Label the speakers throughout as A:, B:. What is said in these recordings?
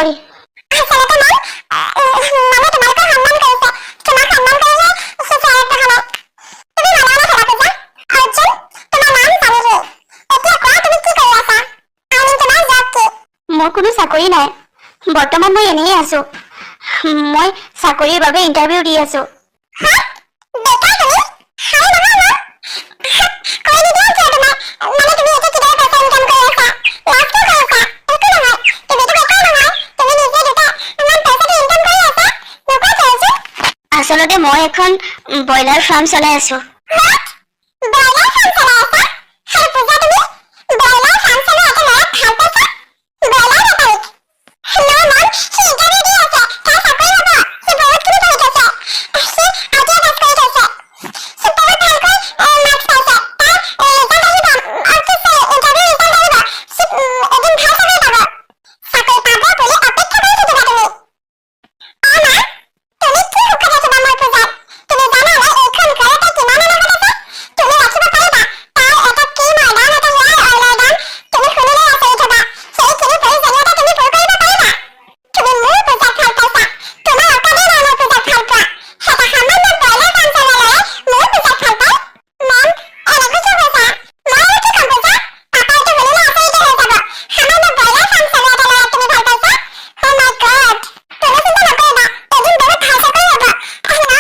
A: Sorry.
B: আচলতে মম, মানে তোমালোকক সন্মান কৰিছে। তোমাক সন্মান কৰিহে সি চেয়াৰত বহা নাই। তুমি মনে মনে থাকা পূজা। অৰ্জুন, তোমাৰ নাম জানিলো। এতিয়া কোৱা, তুমি কি কৰি আছা? I mean, তোমাৰ জব কি?
A: মোৰ কোনো চাকৰি নাই। বৰ্তমান মই এনেই আছো। মই চাকৰিৰ বাবে ইণ্টাৰভিউ দি আছো।
B: হা, বেকাৰ তুমি? হাৰে নহয় ন, কৈ নিদিয়া কিয়? তোমাৰ মানে তুমি এতিয়া কিদৰে পইচা ইনকাম কৰি আছা? লাজ কিয় কৰিছা? একো নহয়, তুমিতো বেকাৰ নহয়। তুমি নিজে দুটা ইমান পইচাটো ইনকাম কৰি আছা। নোকোৱা কিয় অৰ্জুন?
A: আচলতে মই এখন ব্ৰইলাৰ ফাৰ্ম চলাই আছো।
B: What? Broiler farm চলাই আছা? আৰু পূজা, তুমি ব্ৰইলাৰ ফাৰ্ম চলোৱা এটা ল'ৰাক ভাল পাইছা? ব্ৰইলাৰ বেপাৰীক? ন মম, সি ইণ্টাৰভিউ দি আছে। তাৰ চাকৰি হ'ব। সি বহুতখিনি পঢ়ি থৈছে। সি আইটিআই পাছ কৰি থৈছে। সি বহুত ভালকৈ মাৰ্কছ পাইছে। তাৰ ৰিজাল্ট আহিব, কি, চৰি, ইণ্টাৰভিউ ৰিজাল্ট আহিব। সি এদিন ভাল চাকৰি পাব। চাকৰি পাব বুলি অপেক্ষা কৰি থাকিবা তুমি। অ মা, তুমি কি সুখত ৰাখিবা মোৰ পূজাক? তুমি জানানে এইখন ঘৰতে কিমান অনাহত আছে? তুমি ৰাখিব পাৰিবা? তাৰ এটা ক্ৰীমৰ দাম, এটা হেয়াৰ অইলৰ দাম তুমি শুনিলেই আচৰিত হবা। সেইখিনি প্ৰয়োজনীয়তা তুমি পূৰ কৰিব পাৰিবা? তুমি মোৰ পূজাক ভাল পাইছা। তোমাৰ অকাদেই নাই মোৰ পূজাক ভাল পোৱা। এটা সামান্য ব্ৰইলাৰ ফাৰ্ম চলোৱা ল'ৰাই মোৰ পূজাক ভাল পায়? মম, এনেকৈ কিয় কৈছা? মই আৰু কি ক'ম পূজা? পাপাইতো শুনিলে আচৰিত হৈ যাব। সামান্য ব্ৰইলাৰ ফাৰ্ম চলোৱা এটা ল'ৰাক তুমি ভাল পাইছা? Oh my God! তুমি চিন্তা নকৰিবা, এদিন বহুত ভাল চাকৰি হ'ব ন।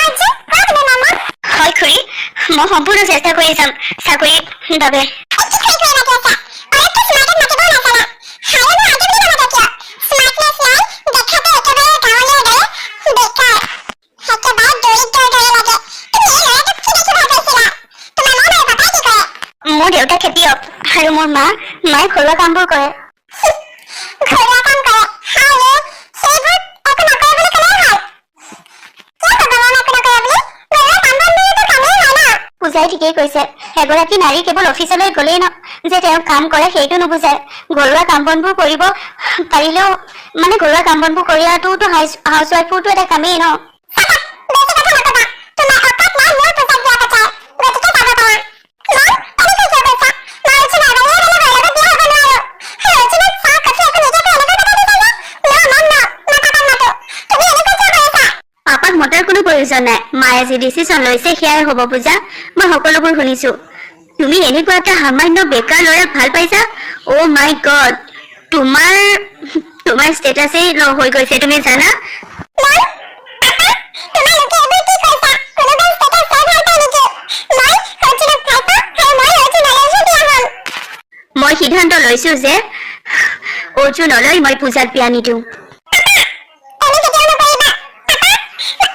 B: অৰ্জুন, কোৱা তুমি মামা।
A: হয় খুৰী, মই সম্পূৰ্ণ চেষ্টা কৰি যাম চাকৰিৰ বাবে।
B: কি খুৰী খুৰী মাতি আছা? অলপতো স্মাৰ্টত মাতিবও নাজানা। হাৰে, মই আন্টি বুলি নামাতা কিয়? স্মাৰ্টনেছ নাই, দেখাটো একেবাৰে গাঁৱলীয়াৰ দৰে, বেকাৰ, একেবাৰে দৰিদ্ৰৰ দৰে লাগে। তুমি এই ল'ৰাটোক কি দেখি ভাল পাইছিলা? তোমাৰ মম আৰু পাপাই কি কৰে?
A: মোৰ দেউতা খেতিয়ক আৰু মোৰ মায়ে ঘৰুৱা কামবোৰ কৰে।
B: ঘৰুৱা কাম কৰে? হাৰে, সেইবোৰ একো নকৰে বুলি ক'লেই হয়। কিয় ক'ব মম একো নকৰে বুলি? ঘৰুৱা কাম বনবোৰতো কামেই হয় ন।
A: পূজাই ঠিকেই কৈছে। এগৰাকী নাৰী কেৱল অফিচলৈ গ'লেই ন যে তেওঁ কাম কৰে, সেইটো নুবুজায়। ঘৰুৱা কাম বনবোৰ কৰিব পাৰিলেও, মানে ঘৰুৱা কাম বনবোৰ কৰাটোতো হাউচ ৱাইফৰতো এটা কামেই ন।
B: চাবা, বেছি কথা নকবা। তোমাৰ অকাত নাই মোৰ পূজাক বিয়া পতাৰ, গতিকে যাব পাৰা। মম, এনেকৈ কিয় কৈছা? মই অৰ্জুনৰ বাহিৰে বেলেগৰ লগত বিয়া হ'ব নোৱাৰো। সেই অৰ্জুনক চাহ কফি একো নিদিয়াকৈ এনেকৈ পঠাই দিছা যে? ন মম, ন, মই পাপাক মাতো। তুমি এনেকৈ কিয় কৰিছা?
A: পাপাক মতাৰ কোনো প্ৰয়োজন নাই। মায়ে যি ডিচিশ্যন লৈছে সেয়াই হ'ব। পূজা, মই সকলোবোৰ শুনিছো। তুমি এনেকুৱা এটা সামান্য বেকাৰ ল'ৰাক ভাল পাইছা? অ' মাই গড! তোমাৰ ষ্টেটাছেই ল' হৈ গৈছে, তুমি জানা?
B: মম, পাপা, তোমালোকে এইবোৰ কি কৈছা? কোনোবাই ষ্টেটাছ চাই ভাল পায় নেকি? মই অৰ্জুনক ভাল পাওঁ আৰু মই অৰ্জুনলৈহে বিয়া হ'ম।
A: মই সিদ্ধান্ত লৈছো যে অৰ্জুনলৈ মই পূজাক বিয়া নিদিওঁ।
B: এনে কেতিয়াও নকৰিবা পাপা।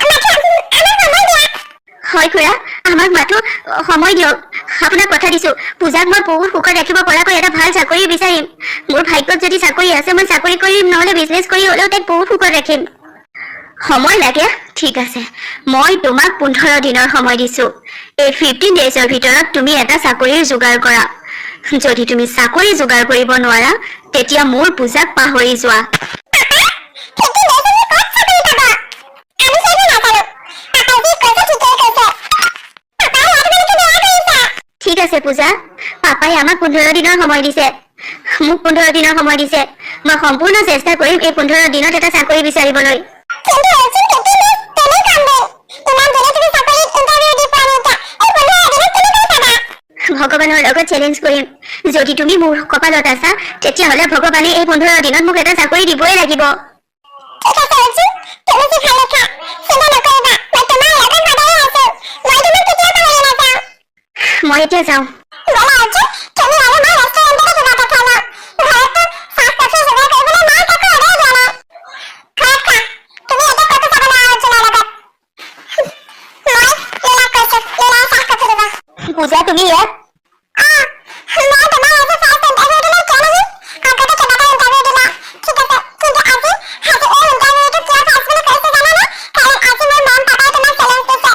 B: মাথো আমাক সময় দিয়া।
A: হয় খুৰা, আমাক মাথো সময় দিয়ক। আপোনাক কথা দিছো, পূজাক মই বহুত সুখত ৰাখিব পৰাকৈ এটা ভাল চাকৰি বিচাৰিম। মোৰ ভাগ্যত যদি চাকৰি আছে, মই চাকৰি কৰিম, নহ'লে বিজনেছ কৰি হ'লেও তাইক বহুত সুখত ৰাখিম। সময় লাগে? ঠিক আছে, মই তোমাক 15 দিনৰ সময় দিছো। এই 15 ডেইজৰ ভিতৰত তুমি এটা চাকৰিৰ যোগাৰ কৰা। যদি তুমি চাকৰি যোগাৰ কৰিব নোৱাৰা, তেতিয়া মোৰ পূজাক পাহৰি যোৱা।
B: 15 ডেইজ তুমি ক'ত চাকৰি পাবা? আমি সেইবোৰ নাজানো। পাপাই যি কৈছে ঠিকেই কৈছে। পাপাই ল'ৰাটো বেয়া কৰিছা।
A: ঠিক আছে পূজা, পাপাই আমাক 15 দিনৰ সময় দিছে, মোক 15 দিনৰ সময় দিছে। মই সম্পূৰ্ণ চেষ্টা কৰিম এই 15 দিনত এটা চাকৰি বিচাৰিবলৈ।
B: কিন্তু অৰ্জুন, 15 ডেইজ তেনেই কম দিন। ইমান দিনে তুমি চাকৰিত ইণ্টাৰভিউ দি পোৱা নাই, এতিয়া এই 15 দিনত কেনেকৈ পাবা?
A: ভগৱানৰ লগত চেলেঞ্জ কৰিম। যদি তুমি মোৰ কপালত আছা, তেতিয়াহ'লে ভগৱানে এই 15 দিনত মোক এটা চাকৰি দিবই লাগিব।
B: ঠিক আছে অৰ্জুন, তুমি যি ভাল দেখা। চিন্তা নকৰিবা, মই তোমাৰ লগত সদায় আছো। মই তোমাক কেতিয়াও পাহৰি নাযাওঁ।
A: মই এতিয়া যাওঁ।
B: ব'লা অৰ্জুন, তুমি আৰু মই ৰেষ্টুৰেণ্টতে কিবা এটা খাই লওঁ। ঘৰততো চাহ কফি যোগাৰ কৰিবলৈ মায়ে কাকো অৰ্ডাৰ দিয়া নাই। ঘৰত খোৱা। তুমি এতিয়া ক'তো যাব নোৱাৰা অৰ্জুনৰ লগত। মই লীলাক কৈছো, লীলাই চাহ কফি দিব।
A: পূজা, তুমি ইয়াত?
B: অ, মই তোমাৰ আজি ফাৰ্ষ্ট ইণ্টাৰভিউটোলৈ কিয় নাহিম? আগতে কেইবাটাও ইণ্টাৰভিউ দিলা, ঠিক আছে, কিন্তু আজি আজি এই ইণ্টাৰভিউটো কিয় ফাৰ্ষ্ট বুলি কৈছো জানানে? কাৰণ আজি মোৰ মম পাপাই তোমাক চেলেঞ্জ দিছে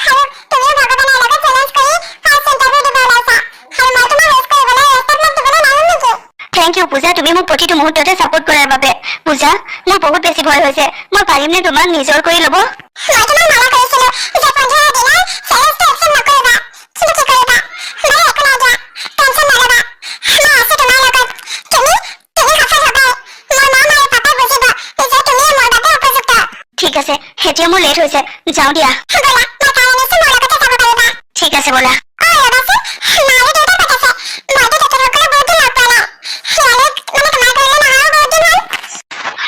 B: আৰু তুমিও ভগৱানৰ লগত চেলেঞ্জ কৰি ফাৰ্ষ্ট ইণ্টাৰভিউ দিব ওলাইছা আৰু মই তোমাক ৰেষ্ট কৰিবলৈ ৰেষ্টত দিবলৈ নাহিম নেকি?
A: Thank U পূজা, তুমি মোক প্ৰতিটো মুহূৰ্ততে ছাপোৰ্ট কৰাৰ বাবে। পূজা, মোৰ বহুত বেছি ভয় হৈছে। মই পাৰিমনে তোমাক নিজৰ কৰি ল'ব?
B: মই তোমাক মানা কৰিছিলো যে 15 দিনৰ চেলেঞ্জটো একচেপ্ট নকৰিবা, কিন্তু কি কৰিবা? বাৰু, একো নাই দিয়া, টেনশ্যন নল'বা। মই আছো তোমাৰ লগত। তুমি তুমি সফল হ'বাই। মোৰ মম আৰু পাপাই বুজিব যে
A: এতিয়া মোৰ লেট হৈছে, যাওঁ দিয়া।
B: ব'লা, মই কাৰ আনিছো, মোৰ লগতে যাব পাৰিবা।
A: ঠিক আছে, ব'লা।
B: অ ৰ'বাচোন, মা আৰু দেউতা ক'ত আছে? মইতো তেখেতসকলক বহুত দিন লগ পোৱা নাই। ইয়ালৈ মানে তোমাৰ ঘৰলৈ নহাও বহুত দিন হ'ল।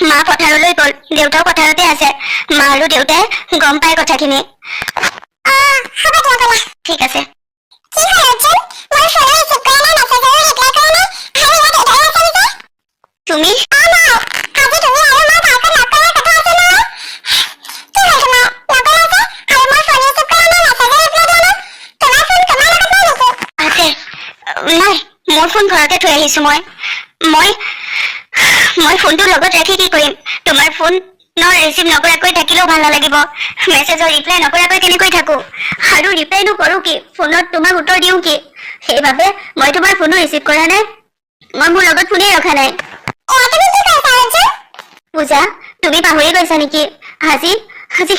A: মা পথাৰলৈ গ'ল, দেউতাও পথাৰতে আছে। মা আৰু দেউতাই গম পাই কথাখিনি।
B: অ হ'ব দিয়া, ব'লা।
A: ঠিক আছে।
B: কি হ'ল অৰ্জুন? মোৰ ফোনো ৰিচিভ কৰা নাই, মেছেজৰো ৰিপ্লাই কৰা নাই, আৰু ইয়াত এইদৰে আছা যে?
A: তুমি?
B: অ মই। আজি তুমি আৰু মই পাৰ্কত লগ কৰাৰ কথা আছিল নহয়। কি হ'ল তোমাৰ? নগ'লা যে? আৰু মোৰ ফোন ৰিচিভ কৰা নাই, মেছেজো ৰিপ্লাই দিয়া নাই। তোমাৰ ফোন তোমাৰ লগত নাই নেকি?
A: আছে। নাই, মোৰ ফোন ঘৰতে থৈ আহিছো। মই ফোনটো লগত ৰাখি কি কৰিম? তোমাৰ ফোনৰ ৰিচিভ নকৰাকৈ থাকিলেও ভাল নালাগিব। মেছেজৰ ৰিপ্লাই নকৰাকৈ কেনেকৈ থাকো? আৰু ৰিপ্লাইনো কৰো কি? ফোনত তোমাক উত্তৰ দিওঁ কি? সেইবাবে মই তোমাৰ ফোনো ৰিচিভ কৰা নাই। মই মোৰ লগত ফোনেই ৰখা নাই।
B: এয়া তুমি কি কৈছা অৰ্জুন?
A: পূজা, তুমি পাহৰি গৈছা নেকি? আজি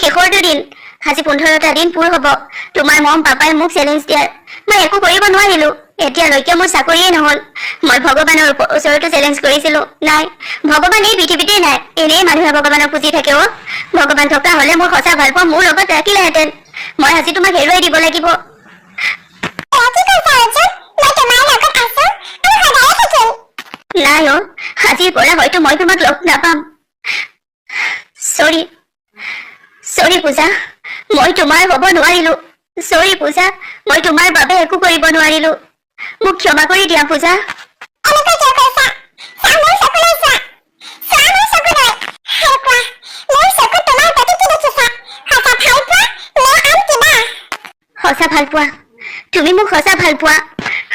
A: শেষৰটো দিন। আজি 15টা দিন পূৰ হ'ব তোমাৰ মম পাপাই মোক চেলেঞ্জ দিয়াৰ। মই একো কৰিব নোৱাৰিলো। এতিয়ালৈকে মোৰ চাকৰিয়ে নহল। মই ভগৱানৰ ওচৰতো চেলেঞ্জ কৰিছিলো। নাই, ভগৱান এই পৃথিৱীতেই নাই। এনেই মানুহে ভগৱানক পুজি থাকে অ। ভগৱান থকা হলে মোৰ সঁচা ভালপোৱা মোৰ লগত ৰাখিলেহেঁতেন। মই আজি তোমাক হেৰুৱাই দিব লাগিব।
B: এয়া কি কৈছা অৰ্জুন? মই তোমাৰ লগত আছো আৰু সদায়ে থাকিম।
A: নাই অ, আজিৰ পৰা হয়তো মই তোমাক লগ নাপাম। চৰি, চৰি পূজা, মই তোমাৰ হ'ব নোৱাৰিলো। চৰি পূজা, মই তোমাৰ বাবে একো কৰিব নোৱাৰিলো। মোক ক্ষমা কৰি দিয়া পূজা।
B: এনেকৈ কিয় কৈছা? চোৱা, মোৰ চকুলৈ চোৱা। চোৱা মোৰ চকুলৈ আৰু কোৱা, মোৰ চকুত তোমাৰ প্ৰতি কি দেখিছা? সঁচা ভাল পোৱা নে আন কিবা?
A: সঁচা ভাল পোৱা। তুমি মোক সঁচা ভাল পোৱা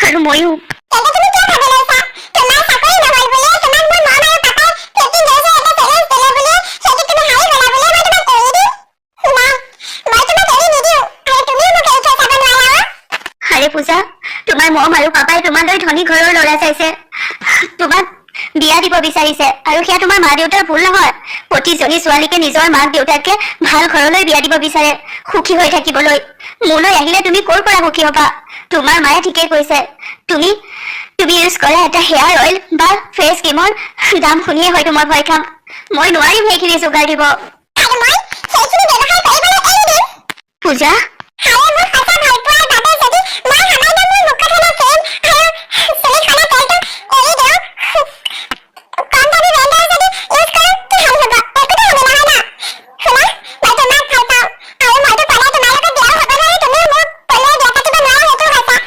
A: আৰু ময়ো।
B: তেন্তে তুমি কিয় ভাবি লৈছা? তোমাৰ চাকৰি নহ'ল বুলিয়ে, তোমাক মোৰ মম আৰু পাপাই 15 ডেইজৰ এটা চেলেঞ্জ দিলে বুলিয়ে, সেইটোত তুমি হাৰি গ'লা বুলিয়ে মই তোমাক এৰি দিম? নাই, মই তোমাক এৰি নিদিওঁ আৰু তুমিও মোক এৰি থৈ যাব নোৱাৰা অ'।
A: আৰে পূজা, তোমাৰ মম আৰু পাপাই তোমালৈ ধনী ঘৰৰ ল'ৰা চাইছে, তোমাক বিয়া দিব বিচাৰিছে আৰু সেয়া তোমাৰ মা দেউতাৰ ভুল নহয়। প্ৰতিজনী ছোৱালীকে নিজৰ মাক দেউতাকে ভাল ঘৰলৈ বিয়া দিব বিচাৰে সুখী হৈ থাকিবলৈ। মোলৈ আহিলে তুমি ক'ৰ পৰা সুখী হবা? তোমাৰ মায়ে ঠিকেই কৈছে। তুমি ইউজ কৰা এটা হেয়াৰ অইল বা ফেচ ক্ৰীমৰ দাম শুনিয়ে হয়তো মই ভয় খাম। মই নোৱাৰিম সেইখিনি যোগাৰ দিব।
B: আৰু মই সেইখিনি ব্যৱহাৰ কৰিবলৈ এৰি দিম।
A: পূজা।
B: আৰু মোৰ সঁচা ভালপোৱাৰ বাবে যদি মই সামান্য মোৰ মুখত সনা ক্ৰীম আৰু চুলিত সনা তেলটো এৰি দিওঁ, কম দামী ব্ৰেণ্ডৰ যদি ইউজ কৰোঁ, কি হানি হ'ব? একোতো হানি নহয় ন? শুনা, মই তোমাক ভাল পাওঁ আৰু মইতো পলাই তোমাৰ লগত বিয়াও হ'ব নোৱাৰো, তুমিও মোক পলুৱাই বিয়া পাতিব নোৱাৰা, সেইটো সঁচা।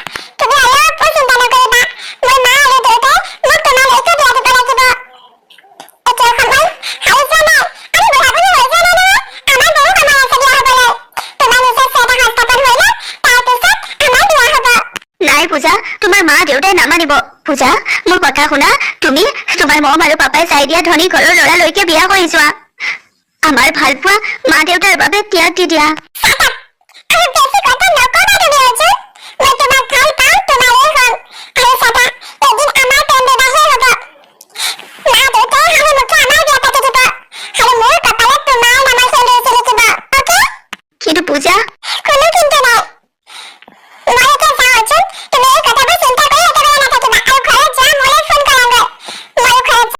B: তুমি অলপো চিন্তা নকৰিবা। মোৰ মা আৰু দেউতাই মোক তোমালৈকে বিয়া দিব লাগিব। এতিয়াও সময় হাৰি যোৱা নাই। আমি বুঢ়া বুঢ়ী হৈ যোৱা নাই নহয়। আমাৰ বহু সময় আছে বিয়া হ'বলৈ। তোমাৰ নিজস্ব এটা সংস্থাপন হৈ লওক, তাৰপিছত আমাৰ বিয়া হ'ব।
A: নাই পূজা, তোমাৰ মা দেউতাই নামানিব। পূজা, মোৰ কথা শুনা। তুমি তোমাৰ মম আৰু পাপাই চাই দিয়া ধনী ঘৰৰ ল'ৰালৈকে বিয়া কৰি যোৱা। আমাৰ ভালপোৱা মা দেউতাৰ বাবে ত্যাগ দি দিয়া।
B: চাহ।